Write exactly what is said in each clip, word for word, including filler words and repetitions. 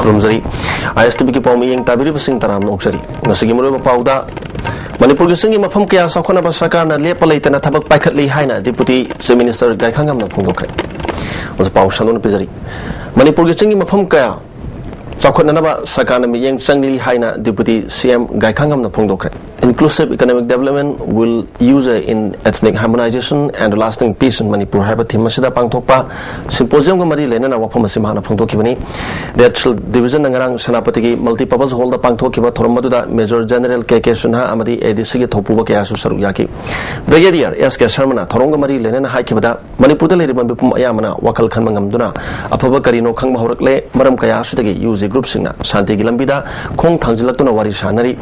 ꯈꯨꯔꯨꯝꯖꯔꯤ꯫ ꯑꯥꯏ ꯑꯦꯁ T ꯚꯤꯒꯤ ꯄꯥꯎ ꯃꯤꯠꯌꯦꯡ ꯇꯥꯕꯤꯔꯤꯕꯁꯤꯡ ꯇꯔꯥꯝꯅ ꯑꯣꯛꯆꯔꯤ꯫ ꯉꯁꯤꯒꯤ ꯃꯔꯨꯑꯣꯏꯕ ꯄꯥꯎꯗ, ꯃꯅꯤꯄꯨꯔꯒꯤ ꯆꯤꯡꯒꯤ ꯃꯐꯝ ꯀꯌꯥ ꯆꯥꯎꯈꯠꯅꯕ ꯁꯔꯀꯥꯔꯅ ꯂꯦꯞꯄ ꯂꯩꯇꯅ ꯊꯕꯛ ꯄꯥꯏꯈꯠꯂꯤ ꯍꯥꯏꯅ Deputy Chief Minister ꯒꯥꯏꯈꯥꯉꯝꯅ ꯐꯣꯡꯗꯣꯛꯈ꯭ꯔꯦ꯫ ꯍꯧꯖꯤꯛ ꯄꯥꯎ ꯁꯟꯗꯣꯛꯅ ꯄꯤꯖꯔꯤ꯫ ꯃꯅꯤꯄꯨꯔꯒꯤ ꯆꯤꯡꯒꯤ ꯃꯐꯝ ꯀꯌꯥ ꯆꯥꯎꯈꯠꯅꯅꯕ ꯁꯔꯀꯥꯔꯅ ꯃꯤꯠꯌꯦꯡ ꯆꯪꯂꯤ ꯍꯥꯏꯅ Deputy C M ꯒꯥꯏꯈꯥꯉꯝꯅ ꯐꯣꯡꯗꯣꯛꯈ꯭ꯔꯦ꯫ Inclusive economic development will usher in ethnic harmonization and lasting peace in Manipur ꯍꯥꯏꯕ ꯊꯤꯝ ꯑꯁꯤꯗ ꯄꯥꯡꯊꯣꯛꯄ ꯁꯤꯝꯄꯣꯖꯤꯌꯝꯒ ꯃꯔꯤ ꯂꯩꯅꯅ ꯋꯥꯐꯝ ꯑꯁꯤ ꯃꯍꯥꯛꯅ ꯐꯣꯡꯗꯣꯛꯈꯤꯕꯅꯤ꯫ ꯔꯦꯠ ꯁꯤꯜ ꯗꯤꯕꯤꯖꯟꯅ ꯉꯔꯥꯡ ꯁꯦꯅꯥꯄꯇꯤꯒꯤ ꯃꯜꯇꯤꯄꯔꯄꯁ ꯍꯣꯜꯗ ꯄꯥꯡꯊꯣꯛꯈꯤꯕ ꯊꯧꯔꯝ ꯑꯗꯨꯗ ꯃꯦꯖꯔ ꯖꯦꯅꯔꯦꯜ ꯀꯦ ꯀꯦ ꯁꯤꯟꯍꯥ ꯑꯃꯗꯤ ꯑꯦ ꯗꯤ ꯁꯤꯒꯤ ꯊꯧꯄꯨꯕ ꯀꯌꯥꯁꯨ ꯁꯔꯨꯛ ꯌꯥꯈꯤ꯫ ꯕ꯭ꯔꯤꯒꯦꯗꯤꯌꯔ ꯑꯦꯁ ꯀꯦ ꯁꯔꯃꯅ ꯊꯧꯔꯝꯒ ꯃꯔꯤ ꯂꯩꯅꯅ ꯍꯥꯏꯈꯤꯕꯗ, ꯃꯅꯤꯄꯨꯔꯗ ꯂꯩꯔꯤꯕ ꯃꯤꯄꯨꯝ ꯑꯌꯥꯝꯕꯅ ꯋꯥꯈꯜ ꯈꯟꯕ ꯉꯝꯗꯨꯅ ꯑꯐꯕ ꯀꯔꯤꯅꯣ ꯈꯪꯕ ꯍꯧꯔꯛꯂꯦ꯫ ꯃꯔꯝ ꯀꯌꯥ ꯑꯁꯤꯗꯒꯤ ꯌꯨ ꯖꯤ ꯒ꯭ꯔꯨꯞꯁꯤꯡꯅ ꯁꯥꯟꯇꯤꯒꯤ ꯂꯝꯕꯤꯗ ꯈꯣꯡ ꯊꯥꯡꯖꯤꯜꯂꯛꯇꯨꯅ ꯋꯥꯔꯤ ꯁꯥꯅꯔꯤ꯫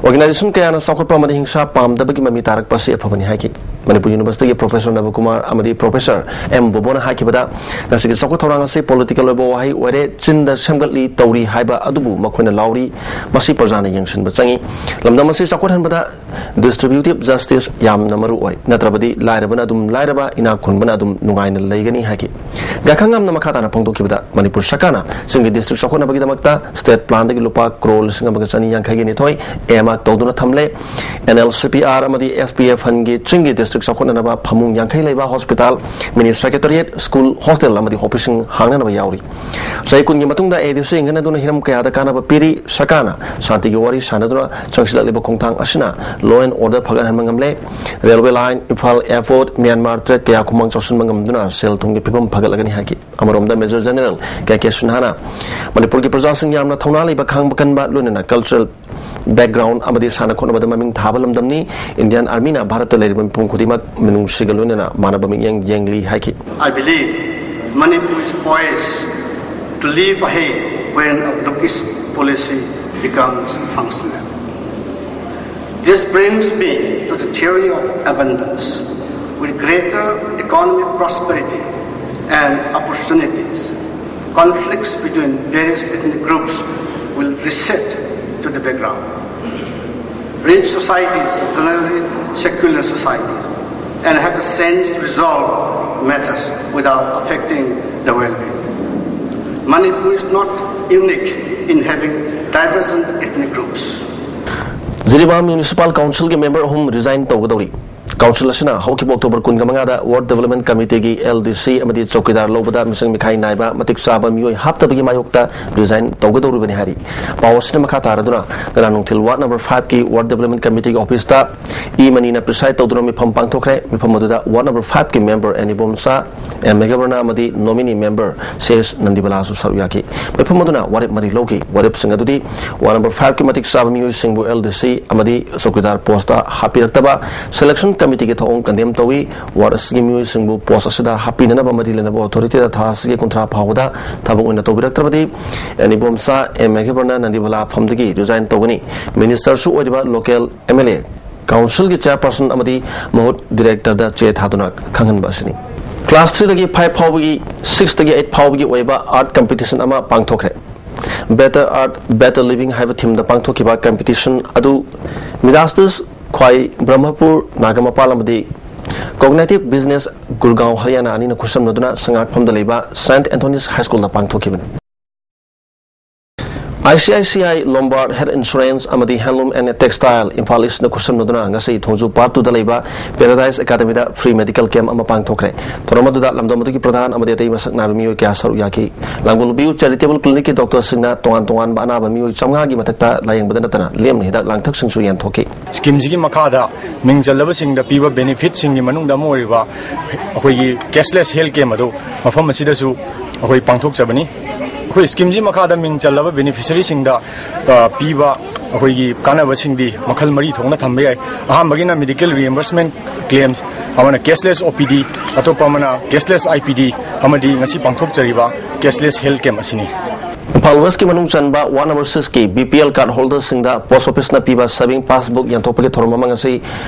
ꯑꯣꯔꯒꯅꯥꯏꯖꯦꯁꯟ ꯀꯌꯥꯅ ꯆꯥꯎꯈꯠꯄ ꯑꯃꯗꯤ ꯍꯤꯡꯁꯥ ꯄꯥꯝꯗꯕꯒꯤ ꯃꯃꯤ ꯇꯥꯔꯛꯄ ꯑꯁꯤ ꯑꯐꯕꯅꯤ ꯍꯥꯏꯈꯤ꯫ ꯃꯅꯤꯄꯨꯔ ꯌꯨꯅꯤꯚꯔꯁꯤꯇꯤꯒꯤ ꯄ꯭ꯔꯣꯐꯦꯁꯔ ꯅꯕꯀꯨꯃꯥꯔ ꯑꯃꯗꯤ ꯄ꯭ꯔꯣꯐꯦꯁꯔ ꯑꯦꯝ ꯕꯣꯕꯣꯅ ꯍꯥꯏꯈꯤꯕꯗ, ꯉꯁꯤꯒꯤ ꯆꯥꯎꯈꯠ ꯊꯧꯔꯥꯡ ꯑꯁꯤ ꯄꯣꯂꯤꯇꯤꯀꯦꯜ ꯑꯣꯏꯕ ꯋꯥꯍꯩ ꯑꯣꯏꯔꯦ, ꯆꯤꯟꯗ ꯁꯦꯝꯒꯠꯂꯤ, ꯇꯧꯔꯤ ꯍꯥꯏꯕ ꯑꯗꯨꯕꯨ ꯃꯈꯣꯏꯅ ꯂꯥꯎꯔꯤ꯫ ꯃꯁꯤ ꯄ꯭ꯔꯖꯥꯅ ꯌꯦꯡꯁꯤꯟꯕ ꯆꯪꯏ꯫ ꯂꯝꯗꯝ ꯑꯁꯤ ꯆꯥꯎꯈꯠꯍꯟꯕꯗ ꯗꯤꯁꯇ꯭ꯔꯤꯕ꯭ꯌꯨꯇꯤꯚ ꯖꯁꯇꯤꯁ ꯌꯥꯝꯅ ꯃꯔꯨ ꯑꯣꯏ, ꯅꯠꯇ꯭ꯔꯕꯗꯤ ꯂꯥꯏꯔꯕꯅ ꯑꯗꯨꯝ ꯂꯥꯏꯔꯕ, ꯏꯅꯥꯛ ꯈꯨꯟꯕꯅ ꯑꯗꯨꯝ ꯅꯨꯡꯉꯥꯏꯅ ꯂꯩꯒꯅꯤ ꯍꯥꯏꯈꯤ꯫ ꯒꯥꯏꯈꯥꯉꯝꯅ ꯃꯈꯥ ꯇꯥꯅ ꯐꯣꯡꯗꯣꯛꯈꯤꯕꯗ, ꯃꯅꯤꯄꯨꯔ ꯁꯔꯀꯥꯔꯅ ꯆꯤꯡꯒꯤ ꯗꯤꯁꯇ꯭ꯔꯤꯛ ꯆꯥꯎꯈꯠꯅꯕꯒꯤꯗꯃꯛꯇ ꯁ꯭ꯇꯦꯠ ꯄ꯭ꯂꯥꯟꯗꯒꯤ ꯂꯨꯄꯥ ꯀ꯭ꯔꯣꯔ ꯂꯤꯁꯤꯡ ꯑꯃꯒ ꯆꯅꯤ ꯌꯥꯡꯈꯩꯒ ꯅꯤꯊꯣꯏ earmark ꯇꯧꯗꯨꯅ ꯊꯝꯂꯦ꯫ N L C P R ꯑꯃꯗꯤ F P A fundꯒꯤ ꯆꯤꯡꯒꯤ ꯗꯤꯁꯇ꯭ꯔꯤꯛ ꯆꯥꯎꯈꯠꯅꯅꯕ ꯐꯃꯨꯡ ꯌꯥꯡꯈꯩ ꯂꯩꯕ ꯍꯣꯁꯄꯤꯇꯥꯜ, ꯃꯤꯅꯤ ꯁꯦꯀ꯭ꯔꯦꯇꯔꯤꯌꯦꯠ, ꯁ꯭ꯀꯨꯜ, ꯍꯣꯁꯇꯦꯜ ꯑꯃꯗꯤ ꯑꯣꯐꯤꯁꯁꯤꯡ ꯍꯥꯡꯅꯅꯕ ꯌꯥꯎꯔꯤ꯫ ꯆꯍꯤ ꯀꯨꯟꯒꯤ ꯃꯇꯨꯡꯗ A D C ꯍꯤꯡꯒꯠꯅꯗꯨꯅ ꯍꯤꯔꯝ ꯀꯌꯥꯗ ꯀꯥꯟꯅꯕ ꯄꯤꯔꯤ꯫ ꯁꯔꯀꯥꯔꯅ ꯁꯥꯟꯇꯤꯒꯤ ꯋꯥꯔꯤ ꯁꯥꯟꯅꯗꯨꯅ ꯆꯪꯁꯤꯜꯂꯛꯂꯤꯕ ꯈꯣꯡꯊꯥꯡ ꯑꯁꯤꯅ law and order ꯐꯒꯠꯍꯟꯕ ꯉꯝꯂꯦ꯫ Railway line, Imphal Airport, Myanmar trade ꯀꯌꯥ ꯈꯨꯃꯥꯡ ꯆꯥꯎꯁꯤꯟꯕ ꯉꯝꯗꯨꯅ ꯁꯦꯜ ꯊꯨꯝꯒꯤ ꯐꯤꯕꯝ ꯐꯒꯠꯂꯒꯅꯤ ꯍꯥꯏꯈꯤ꯫ ꯑꯃꯔꯣꯝꯗ ꯃꯦꯖꯔ ꯖꯦꯅꯔꯦꯜ ꯀꯦ ꯀꯦ ꯁꯤꯟꯍꯥꯅ ꯃꯅꯤꯄꯨꯔꯒꯤ ꯄ꯭ꯔꯖꯥꯁꯤꯡ ꯌꯥꯝꯅ ꯊꯧꯅꯥ ꯂꯩꯕ, ꯈꯥꯡꯕ ꯀꯟꯕ, ꯂꯣꯏꯅꯅ ꯀꯜꯆꯔꯦꯜ ꯕꯦꯛꯒ꯭ꯔꯥꯎꯟ ꯑꯃꯗꯤ ꯁꯥꯟꯅ ꯈꯣꯠꯅꯕꯗ ꯃꯃꯤꯡ ꯊꯥꯕ ꯂꯝꯗꯝꯅꯤ꯫ ꯏꯟꯗꯤꯌꯥꯟ ꯑꯥꯔꯃꯤꯅ ꯚꯥꯔꯠꯇ ꯂꯩꯔꯤꯕ ꯃꯤꯄꯨꯝ ꯈꯨꯗꯤꯡꯃꯛ ꯃꯤꯅꯨꯡꯁꯤꯒ ꯂꯣꯏꯅꯅ ꯃꯥꯟꯅꯕ ꯃꯤꯠꯌꯦꯡ ꯌꯦꯡꯂꯤ ꯍꯥꯏꯈꯤ꯫ I believe Manipur is poised to leap ahead when a Blue's policy becomes functional. This brings me to the theory of abundance. With greater economic prosperity and opportunities, conflicts between various ethnic groups will recede to the background. Rich societies are generally secular societies and have the sense to resolve matters without affecting the well-being. Manipur is not unique in having divergent ethnic groups. Jiribam municipal ꯀꯥꯎꯟꯁꯤꯜꯒꯤ member ꯑꯍꯨꯝ resign ꯇꯧꯒꯗꯧꯔꯤ꯫ Council ꯑꯁꯤꯅ ꯍꯧꯈꯤꯕ October ꯀꯨꯟꯒ ꯃꯉꯥꯗ ꯋꯥꯔꯗ development ꯀꯃꯤꯇꯤꯒꯤ L ꯗꯤ ꯁꯤ ꯑꯃꯗꯤ ꯆꯧꯀꯤꯗꯥꯔ ꯂꯧꯕꯗ ꯃꯤꯁꯪ ꯃꯤꯈꯥꯏ ꯅꯥꯏꯕ ꯃꯇꯤꯛ ꯆꯥꯕ ꯃꯤꯑꯣꯏ ꯍꯥꯞꯇꯕꯒꯤ ꯃꯥꯌꯣꯛꯇ ꯔꯤꯖꯥꯏꯟ ꯇꯧꯒꯗꯧꯔꯤꯕꯅꯤ ꯍꯥꯏꯔꯤ꯫ ꯄꯥꯎ ꯑꯁꯤꯅ ꯃꯈꯥ ꯇꯥꯔꯗꯨꯅ ꯉꯔꯥꯡ ꯅꯨꯡꯊꯤꯜ ꯋꯥꯔꯗ ꯅꯝꯕꯔ ꯐꯥꯏꯚꯀꯤ ꯋꯥꯔꯗ ꯗꯤꯕꯂꯞꯃꯦꯟ ꯀꯃꯤꯇꯤꯒꯤ ꯑꯣꯐꯤꯁꯇ ꯏ ꯃꯅꯤꯅ ꯄ꯭ꯔꯤꯁꯥꯏꯗ ꯇꯧꯗꯨꯅ ꯃꯤꯐꯝ ꯄꯥꯡꯊꯣꯛꯈ꯭ꯔꯦ꯫ ꯃꯤꯐꯝ ꯑꯗꯨꯗ ꯋꯥꯔꯗ ꯅꯝꯕꯔ ꯐꯥꯏꯚꯀꯤ ꯃꯦꯝꯕꯔ ꯑꯦꯟ ꯏꯕꯣꯝꯆꯥ, ꯑꯦꯝ ꯃꯦꯘꯕꯔꯅ ꯑꯃꯗꯤ ꯅꯣꯃꯤꯅꯤ ꯃꯦꯝꯕꯔ ꯁꯤ ꯑꯦꯁ ꯅꯟꯗꯤꯕꯂꯥꯁꯨ ꯁꯔꯨꯛ ꯌꯥꯈꯤ꯫ ꯃꯤꯐꯝ ꯑꯗꯨꯅ ꯋꯥꯔꯦꯞ ꯃꯔꯤ ꯂꯧꯈꯤ꯫ ꯋꯥꯔꯦꯞꯁꯤꯡ ꯑꯗꯨꯗꯤ ꯋꯥꯔꯗ ꯅꯝꯕꯔ ꯐꯥꯏꯚꯀꯤ ꯃꯇꯤꯛ ꯆꯥꯕ ꯃꯤꯑꯣꯏꯁꯤꯡꯕꯨ ꯑꯦꯜ ꯗꯤ ꯁꯤ ꯑꯃꯗꯤ ꯆꯧꯀꯤꯗꯥꯔ ꯄꯣꯁꯇ ꯍꯥꯞꯄꯤꯔꯛꯇꯕ, ꯁꯦꯂꯦꯛꯁꯟ ꯀꯃꯤꯇꯤꯒꯤ ꯊꯧꯑꯣꯡ ꯀꯟꯗꯦꯝ ꯇꯧꯏ, ꯋꯥꯔꯗ ꯑꯁꯤꯒꯤ ꯃꯤꯑꯣꯏꯁꯤꯡꯕꯨ ꯄꯣꯁ ꯑꯁꯤꯗ ꯍꯥꯞꯄꯤꯅꯅꯕ ꯃꯔꯤ ꯂꯩꯅꯕ ꯑꯣꯊꯣꯔꯤꯇꯤꯗ ꯊꯥ ꯑꯁꯤꯒꯤ ꯀꯨꯟꯊ꯭ꯔꯥ ꯐꯥꯎꯕꯗ ꯊꯕꯛ ꯑꯣꯏꯅ ꯇꯧꯕꯤꯔꯛꯇ꯭ꯔꯕꯗꯤ and Ibomcha, M ꯃꯦꯘꯕꯔꯅ Nandibala ꯐꯝꯗꯒꯤ resign ꯇꯧꯒꯅꯤ꯫ ꯃꯤꯅꯤꯁꯇꯔꯁꯨ ꯑꯣꯏꯔꯤꯕ ꯂꯣꯀꯦꯜ ꯑꯦꯝ ꯑꯦꯜ ꯑꯦ, ꯀꯥꯎꯟꯁꯤꯜꯒꯤ ꯆꯦꯌꯔꯄꯔꯁꯟ ꯑꯃꯗꯤ ꯃꯍꯨꯠ ꯗꯤꯔꯦꯛꯇꯔꯗ ꯆꯦ ꯊꯥꯗꯨꯅ ꯈꯪꯍꯟꯕ ꯑꯁꯤꯅꯤ꯫ ꯀ꯭ꯂꯥꯁ ꯊ꯭ꯔꯤꯗꯒꯤ ꯐꯥꯏꯚ ꯐꯥꯎꯕꯒꯤ, ꯁꯤꯛꯁꯇꯒꯤ ꯑꯩꯠ ꯐꯥꯎꯕꯒꯤ ꯑꯣꯏꯕ ꯑꯥꯔꯠ ꯀꯝꯄꯤꯇꯤꯁꯟ ꯑꯃ ꯄꯥꯡꯊꯣꯛꯈ꯭ꯔꯦ꯫ Better Art, Better Living ꯍꯥꯏꯕ ꯊꯤꯝꯗ ꯄꯥꯡꯊꯣꯛꯈꯤꯕ ꯀꯝꯄꯤꯇꯤꯁꯟ ꯑꯗꯨ ꯃꯤꯗꯥꯁꯇꯁ ꯈ꯭ꯋꯥꯏ ꯕ꯭ꯔꯍꯃꯄꯨꯔ ꯅꯥꯒꯥꯃꯄꯥꯜ ꯑꯃꯗꯤ ꯀꯣꯒꯅꯦꯇꯤꯚ ꯕꯤꯖꯤꯅꯦꯁ ꯒꯨꯔꯒꯥꯎ ꯍꯔꯤꯌꯥꯅꯥ ꯑꯅꯤꯅ ꯈꯨꯠꯁꯝꯅꯗꯨꯅ ꯁꯉꯥꯛꯐꯝꯗ ꯂꯩꯕ ꯁꯦꯟꯠ ꯑꯦꯟꯊꯣꯅꯤꯁ ꯍꯥꯏ ꯁ꯭ꯀꯨꯜꯗ ꯄꯥꯡꯊꯣꯛꯈꯤꯕꯅꯤ꯫ I C I C I Lombard health insurance ꯑꯃꯗꯤ ꯍꯦꯟꯂꯨꯝ ꯑꯦꯟ ꯇꯦꯛꯁꯇꯥꯏꯜ ꯏꯝꯐꯥꯜ ꯏꯁꯅ ꯈꯨꯠꯁꯝꯅꯗꯨꯅ ꯉꯁꯤ ꯊꯣꯡꯖꯨ ꯄꯥꯔꯠ ꯇꯨꯗ ꯂꯩꯕ ꯄꯦꯔꯥꯗꯥꯏꯁ ꯑꯦꯀꯥꯗꯃꯤꯗ ꯐ꯭ꯔꯤ ꯃꯦꯗꯤꯀꯦꯜ ꯀꯦꯝꯞ ꯑꯃ ꯄꯥꯡꯊꯣꯛꯈ꯭ꯔꯦ꯫ ꯊꯧꯔꯝ ꯑꯗꯨꯗ ꯂꯝꯗꯝ ꯑꯗꯨꯒꯤ ꯄ꯭ꯔꯙꯥꯟ ꯑꯃꯗꯤ ꯑꯇꯩ ꯃꯁꯛ ꯅꯥꯏꯕ ꯃꯤꯑꯣꯏ ꯀꯌꯥ ꯁꯔꯨꯛ ꯌꯥꯈꯤ꯫ ꯂꯥꯡꯒꯣꯜ ꯂꯨꯕꯤꯎ ꯆꯦꯔꯤꯇꯦꯕꯜ ꯀ꯭ꯂꯤꯅꯤꯛꯀꯤ ꯗꯣꯛꯇꯔꯁꯤꯡꯅ ꯇꯣꯉꯥꯟ ꯇꯣꯉꯥꯟꯕ ꯑꯅꯥꯕ ꯃꯤꯑꯣꯏ ꯆꯥꯝꯃꯉꯥꯒꯤ ꯃꯊꯛꯇ ꯂꯥꯌꯦꯡꯕꯗ ꯅꯠꯇꯅ ꯂꯦꯝꯅ ꯍꯤꯗꯥꯛ ꯂꯥꯡꯊꯛꯁꯤꯡꯁꯨ ꯌꯦꯟꯊꯣꯛꯈꯤ꯫ ꯁ꯭ꯀꯤꯝꯁꯤꯒꯤ ꯃꯈꯥꯗ ꯃꯤꯡ ꯆꯜꯂꯕꯁꯤꯡꯗ ꯄꯤꯕ ꯕꯦꯅꯤꯐꯤꯠꯁꯤꯡꯒꯤ ꯃꯅꯨꯡꯗ ꯑꯃ ꯑꯣꯏꯔꯤꯕ ꯑꯩꯈꯣꯏꯒꯤ ꯀꯦꯁꯂꯦꯁ ꯍꯦꯜꯊ ꯀꯦꯝꯞ ꯑꯗꯨ ꯃꯐꯝ ꯑꯁꯤꯗꯁꯨ ꯑꯩꯈꯣꯏ ꯄꯥꯡꯊꯣꯛꯆꯕꯅꯤ꯫ ꯑꯩꯈꯣꯏ ꯁ꯭ꯀꯤꯝꯁꯤ ꯃꯈꯥꯗ ꯃꯤꯡ ꯆꯜꯂꯕ ꯕꯦꯅꯤꯐꯤꯁꯔꯤꯁꯤꯡꯗ, ꯑ, ꯄꯤꯕ ꯑꯩꯈꯣꯏꯒꯤ ꯀꯥꯟꯅꯕꯁꯤꯡꯗꯤ ꯃꯈꯜ ꯃꯔꯤ ꯊꯣꯛꯅ ꯊꯝꯕ ꯌꯥꯏ꯫ ꯑꯍꯥꯟꯕꯒꯤꯅ ꯃꯦꯗꯤꯀꯦꯜ ꯔꯤꯑꯦꯝꯕꯔꯁꯃꯦꯟ ꯀ꯭ꯂꯦꯝꯁ, ꯑꯃꯅ ꯀꯦꯁꯂꯦꯁ ꯑꯣ ꯄꯤ ꯗꯤ, ꯑꯇꯣꯞꯄ ꯑꯃꯅ ꯀꯦꯁꯂꯦꯁ ꯑꯥꯏ ꯄꯤ ꯗꯤ, ꯑꯃꯗꯤ ꯉꯁꯤ ꯄꯥꯡꯊꯣꯛꯆꯔꯤꯕ ꯀꯦꯁꯂꯦꯁ ꯍꯦꯜꯊ ꯀꯦꯝꯞ ꯑꯁꯤꯅꯤ꯫ ꯏꯝꯐꯥꯜ ꯋꯦꯁꯀꯤ ꯃꯅꯨꯡ ꯆꯟꯕ ꯋꯥꯔꯗ ꯅꯝꯕꯔ ꯁꯤꯛꯁꯀꯤ ꯕꯤ ꯄꯤ ꯑꯦꯜ ꯀꯥꯔꯗ ꯍꯣꯜꯗꯔꯁꯤꯡꯗ ꯄꯣꯁ ꯑꯣꯐꯤꯁꯅ ꯄꯤꯕ ꯁꯦꯚꯤꯡ ꯄꯥꯁꯕꯨꯛ ꯌꯦꯟꯊꯣꯛꯄꯒꯤ ꯊꯧꯔꯝ ꯑꯃ ꯉꯁꯤ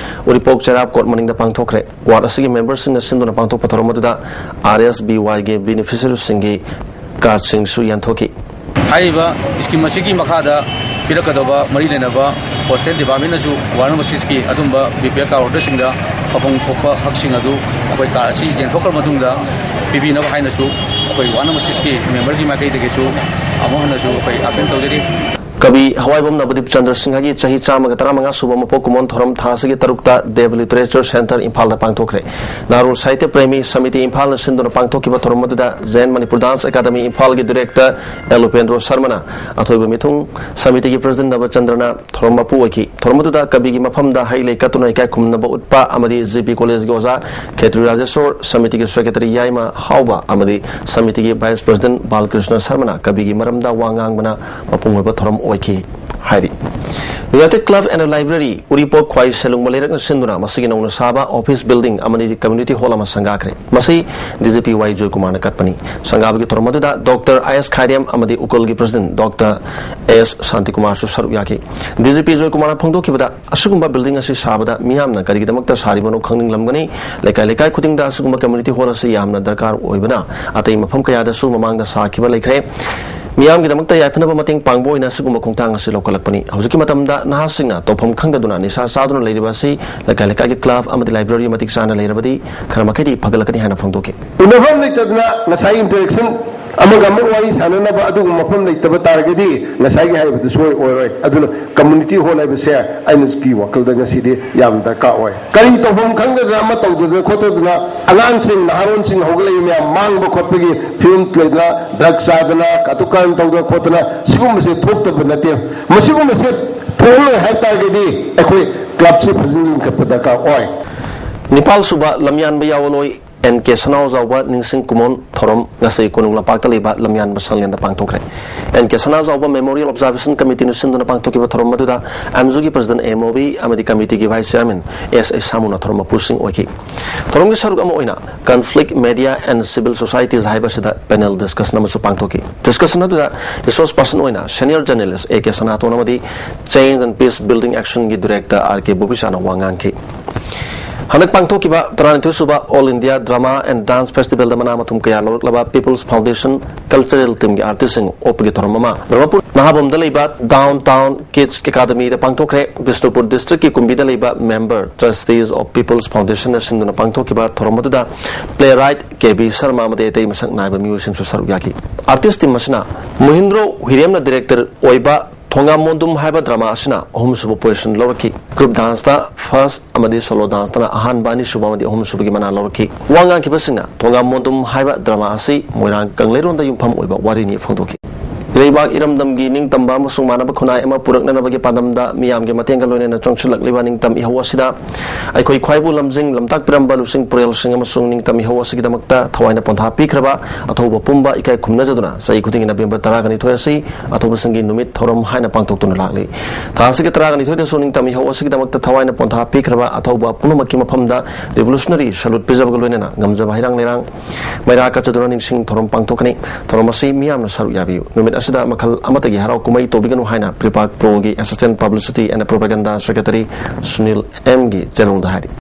ꯎꯔꯤꯄꯣꯛ ꯆꯩꯔꯥꯞ ꯀꯣꯔꯠ ꯃꯅꯤꯡꯗ ꯄꯥꯡꯊꯣꯛꯈ꯭ꯔꯦ꯫ ꯋꯥꯔꯗ ꯑꯁꯤꯒꯤ ꯃꯦꯝꯕꯔꯁꯤꯡꯅ ꯁꯤꯟꯗꯨꯅ ꯄꯥꯡꯊꯣꯛꯄ ꯊꯧꯔꯝ ꯑꯗꯨꯗ ꯑꯥꯔ ꯑꯦꯁ ꯕꯤ ꯋꯥꯏꯒꯤ ꯕꯦꯅꯤꯐꯤꯁꯔꯤꯁꯤꯡꯒꯤ ꯀꯥꯔꯗꯁꯤꯡꯁꯨ ꯌꯦꯟꯊꯣꯛꯈꯤ꯫ ꯍꯥꯏꯔꯤꯕ ꯁ꯭ꯀꯤꯝ ꯑꯁꯤꯒꯤ ꯃꯈꯥꯗ ꯄꯤꯔꯛꯀꯗꯧꯕ ꯃꯔꯤ ꯂꯩꯅꯕ ꯄꯣꯁꯇꯦꯜ ꯗꯤꯄꯥꯔꯠꯃꯦꯟꯅꯁꯨ ꯋꯥꯔꯗ ꯅꯝꯕꯔ ꯁꯤꯛꯁꯀꯤ ꯑꯗꯨꯝꯕ ꯕꯤ ꯄꯤ ꯑꯦꯜ ꯀꯥꯔꯗ ꯍꯣꯜꯗꯔꯁꯤꯡꯗ ꯐꯪꯐꯝ ꯊꯣꯛꯄ ꯍꯛꯁꯤꯡ ꯑꯗꯨ ꯑꯩꯈꯣꯏ ꯀꯥꯔꯗ ꯑꯁꯤ ꯌꯦꯟꯊꯣꯛꯈ꯭ꯔ ꯃꯇꯨꯡꯗ ꯄꯤꯕꯤꯅꯕ ꯍꯥꯏꯅꯁꯨ ꯑꯩꯈꯣꯏ ꯋꯥꯟ ꯑꯃ ꯁꯤꯛꯁꯀꯤ ꯃꯦꯝꯕꯔꯒꯤ ꯃꯥꯏꯀꯩꯗꯒꯤꯁꯨ ꯑꯃꯨꯛ ꯍꯟꯅꯁꯨ ꯑꯩꯈꯣꯏ ꯑꯥꯄꯤꯜ ꯇꯧꯖꯔꯤ꯫ ꯀꯕꯤ ꯍꯋꯥꯏꯕꯝ ꯅꯕꯗꯤꯞ ꯆꯟꯗ꯭ꯔ ꯁꯤꯡꯍꯒꯤ ꯆꯍꯤ ꯆꯥꯝꯃꯒ ꯇꯔꯥꯃꯉꯥ ꯁꯨꯕ ꯃꯄꯣꯛ ꯀꯨꯝꯑꯣꯟ ꯊꯧꯔꯝ ꯊꯥ ꯑꯁꯤꯒꯤ ꯇꯔꯨꯛꯇ ꯗꯦꯕ ꯂꯤꯇꯔꯦꯆꯔ ꯁꯦꯟꯇꯔ ꯏꯝꯐꯥꯜꯗ ꯄꯥꯡꯊꯣꯛꯈ꯭ꯔꯦ꯫ ꯅꯥꯔꯣꯜ ꯁꯥꯍꯤꯇ꯭ꯌ ꯄ꯭ꯔꯦꯃꯤ ꯁꯃꯤꯇꯤ ꯏꯝꯐꯥꯜꯅ ꯁꯤꯟꯗꯨꯅ ꯄꯥꯡꯊꯣꯛꯈꯤꯕ ꯊꯧꯔꯝ ꯑꯗꯨꯗ ꯖꯌꯟ ꯃꯅꯤꯄꯨꯔ ꯗꯥꯟꯁ ꯑꯦꯀꯥꯗꯃꯤ ꯏꯝꯐꯥꯜꯒꯤ ꯗꯤꯔꯦꯛꯇꯔ ꯑꯦꯜ ꯎꯄꯦꯟꯗ꯭ꯔꯣ ꯁꯔꯃꯅ ꯑꯊꯣꯏꯕ ꯃꯤꯊꯨꯡ, ꯁꯃꯤꯇꯤꯒꯤ ꯄ꯭ꯔꯁꯤꯗꯦꯟ ꯅꯕꯆꯟꯗ꯭ꯔꯅ ꯊꯧꯔꯝ ꯃꯄꯨ ꯑꯣꯏꯈꯤ꯫ ꯊꯧꯔꯝ ꯑꯗꯨꯗ ꯀꯕꯤꯒꯤ ꯃꯐꯝꯗ ꯍꯩ ꯂꯩ ꯀꯠꯇꯨꯅ ꯏꯀꯥꯏ ꯈꯨꯝꯅꯕ ꯎꯠꯄ ꯑꯃꯗꯤ ꯖꯤ ꯄꯤ ꯀꯣꯂꯦꯖꯒꯤ ꯑꯣꯖꯥ ꯈꯦꯇ꯭ꯔꯤ ꯔꯥꯖꯦꯁꯣꯔ, ꯁꯃꯤꯇꯤꯒꯤ ꯁꯦꯀ꯭ꯔꯦꯇꯔꯤ ꯌꯥꯏꯃ ꯍꯥꯎꯕ ꯑꯃꯗꯤ ꯁꯃꯤꯇꯤꯒꯤ ꯚꯥꯏꯁ ꯄ꯭ꯔꯁꯤꯗꯦꯟ ꯕꯥꯂꯀ꯭ꯔꯤꯁꯅ ꯁꯔꯃꯅ ꯀꯕꯤꯒꯤ ꯃꯔꯝꯗ ꯋꯥ ꯉꯥꯡꯕꯅ ꯃꯄꯨꯡ ꯑꯣꯏꯕ ꯊꯧꯔꯝ ꯑꯣꯏꯈꯤ ꯍꯥꯏꯔꯤ꯫ ꯌꯨꯅꯥꯏꯇꯦꯗ ꯀ꯭ꯂꯕ ꯑꯦꯟ ꯂꯥꯏꯕ꯭ꯔꯦꯔꯤ ꯎꯔꯤꯄꯣꯛ ꯈ꯭ꯋꯥꯏ ꯁꯦꯂꯨꯡꯕ ꯂꯩꯔꯛꯅ ꯁꯤꯟꯗꯨꯅ ꯃꯁꯤꯒꯤ ꯅꯧꯅ ꯁꯥꯕ ꯑꯣꯐꯤꯁ ꯕꯤꯜꯗꯤꯡ ꯑꯃꯗꯤ ꯀꯝꯃ꯭ꯌꯨꯅꯤꯇꯤ ꯍꯣꯜ ꯑꯃ ꯁꯪꯒꯥꯈ꯭ꯔꯦ꯫ ꯃꯁꯤ ꯗꯤ ꯖꯤ ꯄꯤ ꯋꯥꯏ ꯖꯣꯏꯀꯨꯃꯥꯔꯅ ꯀꯠꯄꯅꯤ꯫ ꯁꯪꯒꯥꯕꯒꯤ ꯊꯧꯔꯝ ꯑꯗꯨꯗ ꯗꯣꯛꯇꯔ ꯑꯥꯏ ꯑꯦꯁ ꯈꯥꯏꯗꯦꯝ ꯑꯃꯗꯤ ꯎꯀꯜꯒꯤ ꯄ꯭ꯔꯁꯤꯗꯦꯟ ꯗꯣꯛꯇꯔ ꯑꯦꯁ ꯁꯥꯟꯇꯤꯀꯨꯃꯥꯔꯁꯨ ꯁꯔꯨꯛ ꯌꯥꯈꯤ꯫ ꯗꯤ ꯖꯤ ꯄꯤ ꯖꯣꯏꯀꯨꯃꯥꯔꯅ ꯐꯣꯡꯗꯣꯛꯈꯤꯕꯗ, ꯑꯁꯤꯒꯨꯝꯕ ꯕꯤꯜꯗꯤꯡ ꯑꯁꯤ ꯁꯥꯕꯗ ꯃꯤꯌꯥꯝꯅ ꯀꯔꯤꯒꯤꯗꯃꯛꯇ ꯁꯥꯔꯤꯕꯅꯣ ꯈꯪꯅꯤꯡꯂꯝꯒꯅꯤ꯫ ꯂꯩꯀꯥꯏ ꯂꯩꯀꯥꯏ ꯈꯨꯗꯤꯡꯗ ꯑꯁꯤꯒꯨꯝꯕ ꯀꯝꯃ꯭ꯌꯨꯅꯤꯇꯤ ꯍꯣꯜ ꯑꯁꯤ ꯌꯥꯝꯅ ꯗꯔꯀꯥꯔ ꯑꯣꯏꯕꯅ, ꯑꯇꯩ ꯃꯐꯝ ꯀꯌꯥꯗꯁꯨ ꯃꯃꯥꯡꯗ ꯁꯥꯈꯤꯕ ꯂꯩꯈ꯭ꯔꯦ꯫ ꯃꯤꯌꯥꯝꯒꯤꯗꯃꯛꯇ ꯌꯥꯏꯐꯅꯕ ꯃꯇꯦꯡ ꯄꯥꯡꯕ ꯑꯣꯏꯅ ꯑꯁꯤꯒꯨꯝꯕ ꯈꯣꯡꯊꯥꯡ ꯑꯁꯤ ꯂꯧꯈꯠꯂꯛꯄꯅꯤ꯫ ꯍꯧꯖꯤꯛꯀꯤ ꯃꯇꯝꯗ ꯅꯍꯥꯁꯤꯡꯅ ꯇꯧꯐꯝ ꯈꯪꯗꯗꯨꯅ ꯅꯤꯁꯥ ꯆꯥꯗꯨꯅ ꯂꯩꯔꯤꯕ ꯑꯁꯤ ꯂꯩꯀꯥꯏ ꯂꯩꯀꯥꯏꯒꯤ ꯀ꯭ꯂꯕ ꯑꯃꯗꯤ ꯂꯥꯏꯕ꯭ꯔꯦꯔꯤ ꯃꯇꯤꯛ ꯆꯥꯅ ꯂꯩꯔꯕꯗꯤ ꯈꯔ ꯃꯈꯩꯗꯤ ꯐꯒꯠꯂꯛꯀꯅꯤ ꯍꯥꯏꯅ ꯐꯣꯡꯗꯣꯛꯈꯤ꯫ ꯎꯅꯐꯝ ꯂꯩꯇꯗꯅ ꯉꯁꯥꯏꯒꯤ ꯏꯟꯇꯔꯦꯛꯁꯟ ꯑꯃꯒ ꯑꯃꯒ ꯋꯥꯔꯤ ꯁꯥꯟꯅꯅꯕ ꯑꯗꯨꯒꯨꯝꯕ ꯃꯐꯝ ꯂꯩꯇꯕ ꯇꯥꯔꯒꯗꯤ ꯉꯁꯥꯏꯒꯤ ꯍꯥꯏꯕꯗꯨ ꯁꯣꯏ ꯑꯣꯏꯔꯣꯏ꯫ ꯑꯗꯨꯅ ꯀꯝꯃ꯭ꯌꯨꯅꯤꯇꯤ ꯍꯣꯜ ꯍꯥꯏꯕꯁꯦ ꯑꯩꯅ ꯁꯤꯒꯤ ꯋꯥꯈꯜꯗ ꯉꯁꯤꯗꯤ ꯌꯥꯝ ꯗꯔꯀꯥꯔ ꯑꯣꯏ꯫ ꯀꯔꯤ ꯇꯧꯐꯝ ꯈꯪꯗꯗꯅ ꯑꯃ ꯇꯧꯗꯗꯅ ꯈꯣꯠꯇꯗꯅ ꯑꯉꯥꯡꯁꯤꯡ, ꯅꯍꯥꯔꯣꯟꯁꯤꯡ ꯍꯧꯒꯠꯂꯛꯏ ꯃꯌꯥꯝ, ꯃꯥꯡꯕ ꯈꯣꯠꯄꯒꯤ ꯐꯤꯕꯝ ꯂꯩꯗꯅ, ꯗ꯭ꯔꯒ ꯆꯥꯗꯅ, ꯀꯥꯇꯨ ꯀꯥꯔꯟ ꯇꯧꯗꯅ ꯈꯣꯠꯇꯅ ꯁꯤꯒꯨꯝꯕꯁꯦ ꯊꯣꯛꯇꯕ ꯅꯠꯇꯦ꯫ ꯃꯁꯤꯒꯨꯝꯕꯁꯦ ꯊꯣꯛꯍꯜꯂꯣꯏ ꯍꯥꯏ ꯇꯥꯔꯒꯗꯤ ꯑꯩꯈꯣꯏ ꯀ꯭ꯂꯕꯁꯦ ꯐꯖꯅ ꯂꯤꯡꯈꯠꯄ ꯗꯔꯀꯥꯔ ꯑꯣꯏ꯫ ꯅꯤꯄꯥꯜ ꯁꯨꯕ ꯂꯝꯌꯥꯟꯕ ꯌꯥꯋꯂꯣꯏ ꯑꯦꯟ ꯀꯦ ꯁꯅꯥꯖꯥꯎꯕ ꯅꯤꯡꯁꯤꯡ ꯀꯨꯝꯑꯣꯟ ꯊꯧꯔꯝ ꯉꯁꯤ ꯀꯣꯅꯨꯡ ꯂꯝꯄꯥꯛꯇ ꯂꯩꯕ ꯂꯝꯌꯥꯟꯕ ꯁꯪꯂꯦꯟꯗ ꯄꯥꯡꯊꯣꯛꯈ꯭ꯔꯦ꯫ And K Sanajaoba memorial observation ꯀꯃꯤꯇꯤꯅ ꯁꯤꯟꯗꯨꯅ ꯄꯥꯡꯊꯣꯛꯈꯤꯕ ꯊꯧꯔꯝ ꯑꯗꯨꯗ ꯑꯦꯝꯖꯨꯒꯤ ꯄ꯭ꯔꯁꯤꯗꯦꯟ ꯑꯦ ꯃꯣꯕꯤ ꯑꯃꯗꯤ ꯀꯃꯤꯇꯤꯒꯤ ꯚꯥꯏꯁ ꯆꯤꯌꯥꯔꯃꯦꯟ ꯑꯦꯁ ꯑꯦꯁ ꯁꯥꯃꯨꯅ ꯊꯧꯔꯝ ꯃꯄꯨꯁꯤꯡ ꯑꯣꯏꯈꯤ꯫ ꯊꯧꯔꯝꯒꯤ ꯁꯔꯨꯛ ꯑꯃ ꯑꯣꯏꯅ conflict media and civil societies ꯍꯥꯏꯕꯁꯤꯗ ꯄꯦꯅꯦꯜ ꯗꯤꯁꯀꯁꯟ ꯑꯃꯁꯨ ꯄꯥꯡꯊꯣꯛꯈꯤ꯫ ꯗꯤꯁꯀꯁꯟ ꯑꯗꯨꯗ ꯔꯤꯁꯣꯔꯁ ꯄꯥꯔꯁꯟ ꯑꯣꯏꯅ senior journalist A K Sanaton ꯑꯃꯗꯤ ꯆꯦꯟꯖ ꯑꯦꯟ ꯄꯤꯁ ꯕꯤꯜꯗꯤꯡ ꯑꯦꯛꯁꯟꯒꯤ ꯗꯤꯔꯦꯛꯇꯔ ꯑꯥꯔ ꯀꯦ ꯕꯣꯕꯤꯁꯥꯅ ꯋꯥ ꯉꯥꯡꯈꯤ꯫ ꯍꯟꯗꯛ ꯄꯥꯡꯊꯣꯛꯈꯤꯕ ꯇꯔꯥꯅꯤꯊꯣꯏ ꯁꯨꯕ All India Drama and Dance Festivalꯗ ꯃꯅꯥ ꯃꯊꯨꯝ ꯀꯌꯥ ꯂꯧꯔꯛꯂꯕ People's Foundation Cultural Teamꯒꯤ artistꯁꯤꯡ ꯑꯣꯛꯄꯒꯤ ꯊꯧꯔꯝ ꯑꯃ ꯙꯔꯃꯄꯨꯔ ꯅꯍꯥꯕꯝꯗ ꯂꯩꯕ Downtown Kids Academyꯗ ꯄꯥꯡꯊꯣꯛꯈ꯭ꯔꯦ꯫ ꯕꯤꯁꯅꯨꯄꯨꯔ districtꯀꯤ ꯀꯨꯝꯕꯤꯗ ꯂꯩꯕ member Trustees of People's Foundationꯅ ꯁꯤꯟꯗꯨꯅ ꯄꯥꯡꯊꯣꯛꯈꯤꯕ ꯊꯧꯔꯝ ꯑꯗꯨꯗ playwright ꯀꯦ ꯕꯤ ꯁꯔꯃ ꯑꯃꯗꯤ ꯑꯇꯩ ꯃꯁꯛ ꯅꯥꯏꯕ ꯃꯤꯑꯣꯏꯁꯤꯡꯁꯨ ꯁꯔꯨꯛ ꯌꯥꯈꯤ꯫ Artist team ꯑꯁꯤꯅ ꯃꯣꯍꯤꯟꯗ꯭ꯔꯣ ꯍꯨꯏꯔꯦꯝꯅ director ꯑꯣꯏꯕ ꯊꯣꯡꯒꯥꯝ ꯃꯣꯟꯗꯨꯝ ꯍꯥꯏꯕ drama ꯑꯁꯤꯅ ꯑꯍꯨꯝꯁꯨꯕ position ꯂꯧꯔꯛꯈꯤ꯫ Group danceꯇ first ꯑꯃꯗꯤ solo danceꯇꯅ ꯑꯍꯥꯟꯕ, ꯑꯅꯤꯁꯨꯕ ꯑꯃꯗꯤ ꯑꯍꯨꯝꯁꯨꯕꯒꯤ ꯃꯅꯥ ꯂꯧꯔꯛꯈꯤ꯫ ꯋꯥ ꯉꯥꯡꯈꯤꯕꯁꯤꯡꯅ ꯊꯣꯡꯒꯥꯝ ꯃꯣꯟꯗꯨꯝ ꯍꯥꯏꯕ drama ꯑꯁꯤ ꯃꯣꯏꯔꯥꯡ ꯀꯪꯂꯩꯔꯣꯟꯗ ꯌꯨꯝꯐꯝ ꯑꯣꯏꯕ ꯋꯥꯔꯤꯅꯤ ꯐꯣꯡꯗꯣꯛꯈꯤ꯫ ꯏꯔꯩꯕꯥꯛ ꯏꯔꯝꯗꯝꯒꯤ ꯅꯤꯡꯇꯝꯕ ꯑꯃꯁꯨꯡ ꯃꯥꯟꯅꯕ ꯈꯨꯟꯅꯥꯏ ꯑꯃ ꯄꯨꯔꯛꯅꯅꯕꯒꯤ ꯄꯥꯟꯗꯝꯗ ꯃꯤꯌꯥꯝꯒꯤ ꯃꯇꯦꯡꯒ ꯂꯣꯏꯅꯅ ꯆꯪꯁꯤꯜꯂꯛꯂꯤꯕ ꯅꯤꯡꯇꯝ ꯏꯍꯧ ꯑꯁꯤꯗ ꯑꯩꯈꯣꯏ ꯈ꯭ꯋꯥꯏꯕꯨ ꯂꯝꯖꯤꯡ ꯂꯝꯇꯥꯛꯄꯤꯔꯝꯕ ꯂꯨꯆꯤꯡ ꯄꯨꯔꯦꯜꯁꯤꯡ ꯑꯃꯁꯨꯡ ꯅꯤꯡꯇꯝ ꯏꯍꯧ ꯑꯁꯤꯒꯤꯗꯃꯛꯇ ꯊꯋꯥꯏꯅ ꯄꯣꯟꯊꯥ ꯄꯤꯈ꯭ꯔꯕ ꯑꯊꯧꯕ ꯄꯨꯝꯕ ꯏꯀꯥꯏ ꯈꯨꯝꯅꯖꯗꯨꯅ ꯆꯍꯤ ꯈꯨꯗꯤꯡꯒꯤ November ꯇꯔꯥꯒ ꯅꯤꯊꯣꯏ ꯑꯁꯤ ꯑꯊꯧꯕꯁꯤꯡꯒꯤ ꯅꯨꯃꯤꯠ ꯊꯧꯔꯝ ꯍꯥꯏꯅ ꯄꯥꯡꯊꯣꯛꯇꯨꯅ ꯂꯥꯛꯂꯤ꯫ ꯊꯥ ꯑꯁꯤꯒꯤ ꯇꯔꯥꯒ ꯅꯤꯊꯣꯏꯗꯁꯨ ꯅꯤꯡꯇꯝ ꯏꯍꯧ ꯑꯁꯤꯒꯤꯗꯃꯛꯇ ꯊꯋꯥꯏꯅ ꯄꯣꯟꯊꯥ ꯄꯤꯈ꯭ꯔꯕ ꯑꯊꯧꯕ ꯄꯨꯝꯅꯃꯛꯀꯤ ꯃꯐꯝꯗ revolutionary salute ꯄꯤꯖꯕꯒ ꯂꯣꯏꯅꯅ ꯉꯝꯖꯕ ꯍꯩꯔꯥꯡ ꯂꯩꯔꯥꯡ ꯃꯩꯔꯥ ꯀꯠꯆꯗꯨꯅ ꯅꯤꯡꯁꯤꯡ ꯊꯧꯔꯝ ꯄꯥꯡꯊꯣꯛꯀꯅꯤ꯫ ꯊꯧꯔꯝ ꯑꯁꯤ ꯃꯤꯌꯥꯝꯅ ꯁꯔꯨꯛ ꯌꯥꯕꯤꯌꯨ꯫ ꯅꯨꯃꯤꯠ ꯑꯁꯤꯗ ꯃꯈꯜ ꯑꯃꯠꯇꯒꯤ ꯍꯔꯥꯎ ꯀꯨꯝꯍꯩ ꯇꯧꯕꯤꯒꯅꯨ ꯍꯥꯏꯅ Pripak Proꯒꯤ Assistant Publicity and Propaganda Secretary Sunil ꯑꯦꯝꯒꯤ ꯆꯦꯔꯣꯜꯗ ꯍꯥꯏꯔꯤ꯫